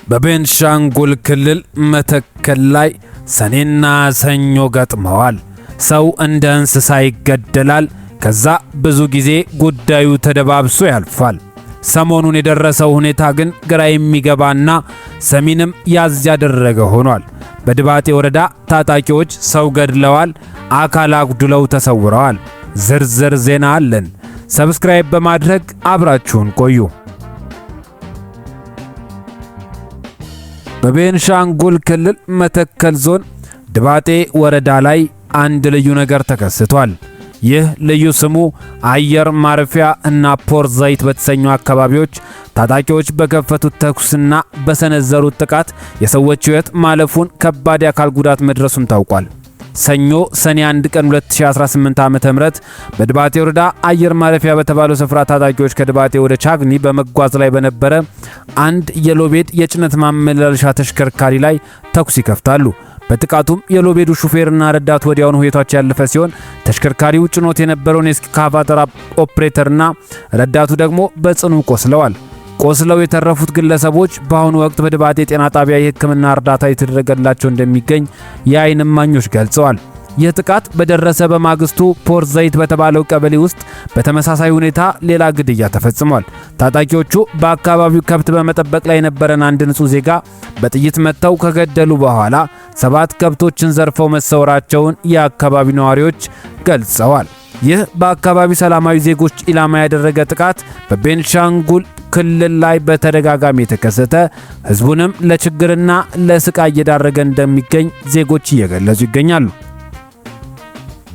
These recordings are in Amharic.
በቤንሻንጉል ክልል መተከል ላይ ሰኔና ሰኞ ገጥመዋል። ሰው እንደ እንስሳ ይገደላል። ከዛ ብዙ ጊዜ ጉዳዩ ተደባብሶ ያልፋል። ሰሞኑን የደረሰው ሁኔታ ግን ግራ የሚገባና ሰሚንም ያዝ ያደረገ ሆኗል። በድባጤ ወረዳ ታጣቂዎች ሰው ገድለዋል፣ አካል አጉድለው ተሰውረዋል። ዝርዝር ዜና አለን። Subscribe በማድረግ አብራችሁን ቆዩ። በቤንሻንጉል ክልል መተከል ዞን ድባጤ ወረዳ ላይ አንድ ልዩ ነገር ተከስቷል። ይህ ልዩ ስሙ አየር ማረፊያ እና ፖር ዘይት በተሰኙ አካባቢዎች ታጣቂዎች በከፈቱት ተኩስና በሰነዘሩት ጥቃት የሰዎች ሕይወት ማለፉን፣ ከባድ የአካል ጉዳት መድረሱም ታውቋል። ሰኞ ሰኔ 1 ቀን 2018 ዓ.ም በድባጤ ወረዳ አየር ማረፊያ በተባለው ስፍራ ታጣቂዎች ከድባጤ ወደ ቻግኒ በመጓዝ ላይ በነበረ አንድ የ lowbed የጭነት ማመላለሻ ተሽከርካሪ ላይ ተኩስ ይከፍታሉ። በጥቃቱም የ lowbed ኡ ሹፌርና ረዳት ወዲያውኑ ሕይወታቸው ያለፈ ሲሆን፣ ተሽከርካሪው ጭኖት የነበረውን የኤክስካቫተር ኦፕሬተርና ረዳቱ ደግሞ በጽኑ ቆስለዋል። ቆስለው የተረፉት ግለሰቦች በአሁኑ ወቅት በድባጤ ጤና ጣቢያ የሕክምና እርዳታ የተደረገላቸው እንደሚገኝ የዓይን እማኞች ገልጸዋል። ይህ ጥቃት በደረሰ በማግስቱ ፖር ዘይት በተባለው ቀበሌ ውስጥ በተመሳሳይ ሁኔታ ሌላ ግድያ ተፈጽሟል። ታጣቂዎቹ በአካባቢው ከብት በመጠበቅ ላይ የነበረን አንድ ንጹህ ዜጋ በጥይት መትተው ከገደሉ በኋላ 7 ከብቶችን ዘርፈው መሰወራቸውን የአካባቢው ነዋሪዎች ገልጸዋል። ይህ በአካባቢው ሰላማዊ ዜጎች ኢላማ ያደረገ ጥቃት በቤንሻንጉል ክልል ላይ በተደጋጋሚ የተከሰተ፣ ህዝቡንም ለችግርና ለስቃይ እየዳረገ እንደሚገኝ ዜጎች እየገለጹ ይገኛሉ።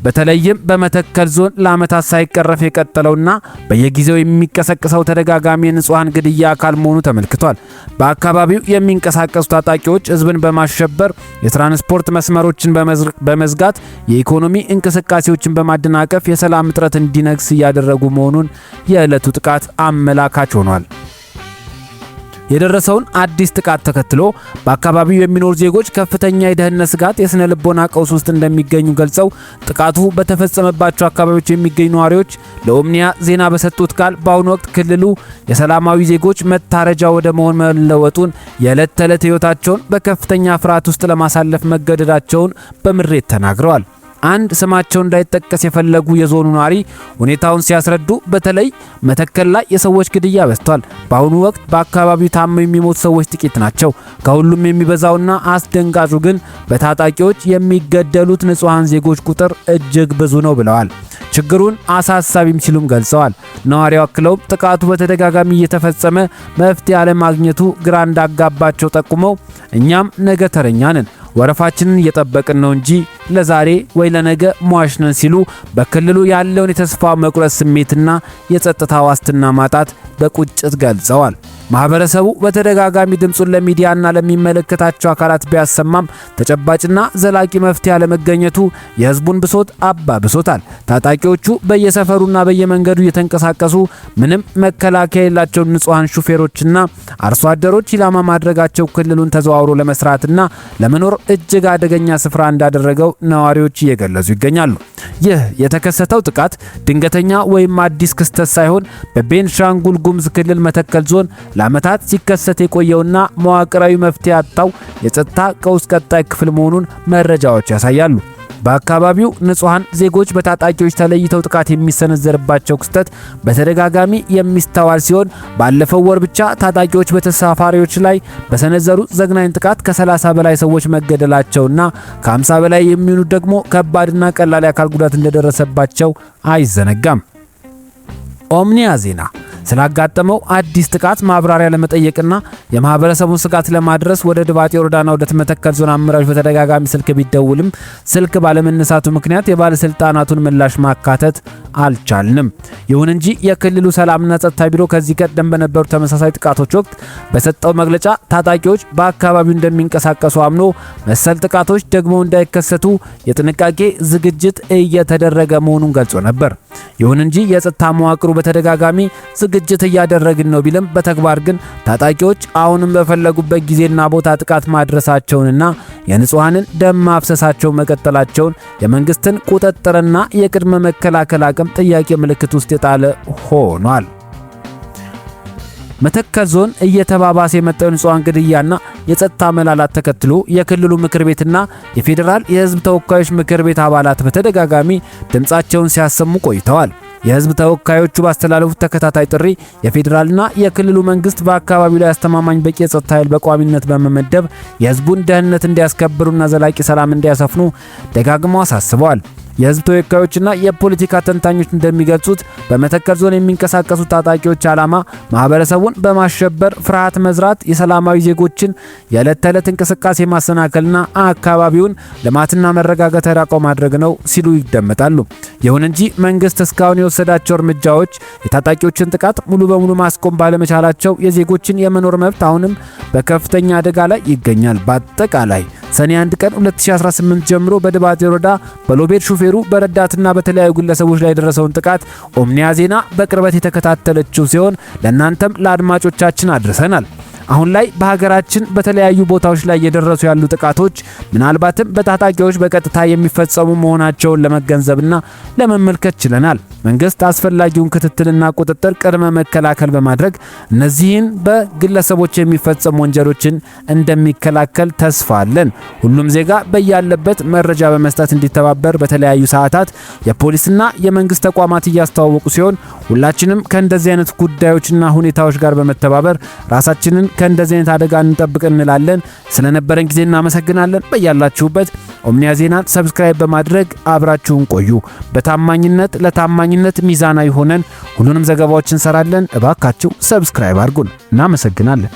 በተለይም በመተከል ዞን ለዓመታት ሳይቀረፍ የቀጠለውና በየጊዜው የሚቀሰቅሰው ተደጋጋሚ የንጹሐን ግድያ አካል መሆኑ ተመልክቷል። በአካባቢው የሚንቀሳቀሱ ታጣቂዎች ህዝብን በማሸበር፣ የትራንስፖርት መስመሮችን በመዝጋት፣ የኢኮኖሚ እንቅስቃሴዎችን በማደናቀፍ የሰላም እጥረት እንዲነግስ እያደረጉ መሆኑን የዕለቱ ጥቃት አመላካች ሆኗል። የደረሰውን አዲስ ጥቃት ተከትሎ በአካባቢው የሚኖሩ ዜጎች ከፍተኛ የደህንነት ስጋት፣ የስነ ልቦና ቀውስ ውስጥ እንደሚገኙ ገልጸው፣ ጥቃቱ በተፈጸመባቸው አካባቢዎች የሚገኙ ነዋሪዎች ለኦምኒያ ዜና በሰጡት ቃል በአሁኑ ወቅት ክልሉ የሰላማዊ ዜጎች መታረጃ ወደ መሆን መለወጡን፣ የዕለት ተዕለት ሕይወታቸውን በከፍተኛ ፍርሃት ውስጥ ለማሳለፍ መገደዳቸውን በምሬት ተናግረዋል። አንድ ስማቸው እንዳይጠቀስ የፈለጉ የዞኑ ነዋሪ ሁኔታውን ሲያስረዱ፣ በተለይ መተከል ላይ የሰዎች ግድያ በዝቷል። በአሁኑ ወቅት በአካባቢው ታመው የሚሞቱ ሰዎች ጥቂት ናቸው። ከሁሉም የሚበዛውና አስደንጋጩ ግን በታጣቂዎች የሚገደሉት ንጹሐን ዜጎች ቁጥር እጅግ ብዙ ነው ብለዋል። ችግሩን አሳሳቢም ሲሉም ገልጸዋል። ነዋሪው አክለውም ጥቃቱ በተደጋጋሚ እየተፈጸመ መፍትሄ አለማግኘቱ ግራ እንዳጋባቸው ጠቁመው፣ እኛም ነገ ተረኛ ነን፣ ወረፋችንን እየጠበቅን ነው እንጂ ለዛሬ ወይ ለነገ ሟች ነን ሲሉ በክልሉ ያለውን የተስፋ መቁረጥ ስሜትና የጸጥታ ዋስትና ማጣት በቁጭት ገልጸዋል። ማህበረሰቡ በተደጋጋሚ ድምፁን ለሚዲያና ለሚመለከታቸው አካላት ቢያሰማም ተጨባጭና ዘላቂ መፍትሄ አለመገኘቱ የህዝቡን ብሶት አባብሶታል። ታጣቂዎቹ በየሰፈሩና በየመንገዱ እየተንቀሳቀሱ ምንም መከላከያ የሌላቸውን ንጹሐን ሹፌሮችና አርሶ አደሮች ኢላማ ማድረጋቸው ክልሉን ተዘዋውሮ ለመስራትና ለመኖር እጅግ አደገኛ ስፍራ እንዳደረገው ነዋሪዎች እየገለጹ ይገኛሉ። ይህ የተከሰተው ጥቃት ድንገተኛ ወይም አዲስ ክስተት ሳይሆን፣ በቤንሻንጉል ጉሙዝ ክልል መተከል ዞን ለዓመታት ሲከሰት የቆየውና መዋቅራዊ መፍትሄ ያጣው የጸጥታ ቀውስ ቀጣይ ክፍል መሆኑን መረጃዎች ያሳያሉ። በአካባቢው ንጹሐን ዜጎች በታጣቂዎች ተለይተው ጥቃት የሚሰነዘርባቸው ክስተት በተደጋጋሚ የሚስተዋል ሲሆን፣ ባለፈው ወር ብቻ ታጣቂዎች በተሳፋሪዎች ላይ በሰነዘሩ ዘግናኝ ጥቃት ከ30 በላይ ሰዎች መገደላቸውና ከ50 በላይ የሚሆኑት ደግሞ ከባድና ቀላል የአካል ጉዳት እንደደረሰባቸው አይዘነጋም። ኦምኒያ ዜና ስላጋጠመው አዲስ ጥቃት ማብራሪያ ለመጠየቅና የማህበረሰቡን ስጋት ለማድረስ ወደ ድባጤ ወረዳና ወደ መተከል ዞን አመራሮች በተደጋጋሚ ስልክ ቢደውልም ስልክ ባለመነሳቱ ምክንያት የባለስልጣናቱን ምላሽ ማካተት አልቻልንም። ይሁን እንጂ የክልሉ ሰላምና ጸጥታ ቢሮ ከዚህ ቀደም በነበሩ ተመሳሳይ ጥቃቶች ወቅት በሰጠው መግለጫ ታጣቂዎች በአካባቢው እንደሚንቀሳቀሱ አምኖ፣ መሰል ጥቃቶች ደግሞ እንዳይከሰቱ የጥንቃቄ ዝግጅት እየተደረገ መሆኑን ገልጾ ነበር። ይሁን እንጂ የጸጥታ መዋቅሩ በተደጋጋሚ ዝግጅት እያደረግን ነው ቢልም፣ በተግባር ግን ታጣቂዎች አሁንም በፈለጉበት ጊዜና ቦታ ጥቃት ማድረሳቸውንና የንጹሐንን ደም ማፍሰሳቸው መቀጠላቸውን የመንግስትን ቁጥጥርና የቅድመ መከላከል አቅም ጥያቄ ምልክት ውስጥ የጣለ ሆኗል። መተከል ዞን እየተባባሰ የመጣውን የንጹሃን ግድያና የጸጥታ መላላት ተከትሎ የክልሉ ምክር ቤትና የፌዴራል የሕዝብ ተወካዮች ምክር ቤት አባላት በተደጋጋሚ ድምጻቸውን ሲያሰሙ ቆይተዋል። የሕዝብ ተወካዮቹ ባስተላለፉት ተከታታይ ጥሪ የፌዴራልና የክልሉ መንግስት በአካባቢው ላይ አስተማማኝ በቂ የጸጥታ ኃይል በቋሚነት በመመደብ የሕዝቡን ደህንነት እንዲያስከብሩና ዘላቂ ሰላም እንዲያሰፍኑ ደጋግመው አሳስበዋል። የሕዝብ ተወካዮችና የፖለቲካ ተንታኞች እንደሚገልጹት በመተከል ዞን የሚንቀሳቀሱ ታጣቂዎች ዓላማ ማህበረሰቡን በማሸበር ፍርሃት መዝራት፣ የሰላማዊ ዜጎችን የዕለት ተዕለት እንቅስቃሴ ማሰናከልና አካባቢውን ልማትና መረጋጋት የራቀው ማድረግ ነው ሲሉ ይደመጣሉ። ይሁን እንጂ መንግስት እስካሁን የወሰዳቸው እርምጃዎች የታጣቂዎችን ጥቃት ሙሉ በሙሉ ማስቆም ባለመቻላቸው የዜጎችን የመኖር መብት አሁንም በከፍተኛ አደጋ ላይ ይገኛል። በአጠቃላይ ሰኔ 1 ቀን 2018 ጀምሮ በድባጤ ወረዳ በሎቤድ ሹፌሩ በረዳትና በተለያዩ ግለሰቦች ላይ የደረሰውን ጥቃት ኦምኒያ ዜና በቅርበት የተከታተለችው ሲሆን ለእናንተም ለአድማጮቻችን አድርሰናል። አሁን ላይ በሀገራችን በተለያዩ ቦታዎች ላይ እየደረሱ ያሉ ጥቃቶች ምናልባትም በታጣቂዎች በቀጥታ የሚፈጸሙ መሆናቸውን ለመገንዘብና ለመመልከት ችለናል። መንግስት አስፈላጊውን ክትትልና ቁጥጥር፣ ቅድመ መከላከል በማድረግ እነዚህን በግለሰቦች የሚፈጸሙ ወንጀሎችን እንደሚከላከል ተስፋ አለን። ሁሉም ዜጋ በያለበት መረጃ በመስጠት እንዲተባበር በተለያዩ ሰዓታት የፖሊስና የመንግስት ተቋማት እያስተዋወቁ ሲሆን ሁላችንም ከእንደዚህ አይነት ጉዳዮችና ሁኔታዎች ጋር በመተባበር ራሳችንን ከእንደዚህ አይነት አደጋ እንጠብቅ እንላለን። ስለነበረን ጊዜ እናመሰግናለን። በያላችሁበት ኦምኒያ ዜናን subscribe በማድረግ አብራችሁን ቆዩ። በታማኝነት ለታማኝነት ሚዛናዊ ሆነን ሁሉንም ዘገባዎች እንሰራለን። እባካችሁ subscribe አድርጉን። እናመሰግናለን።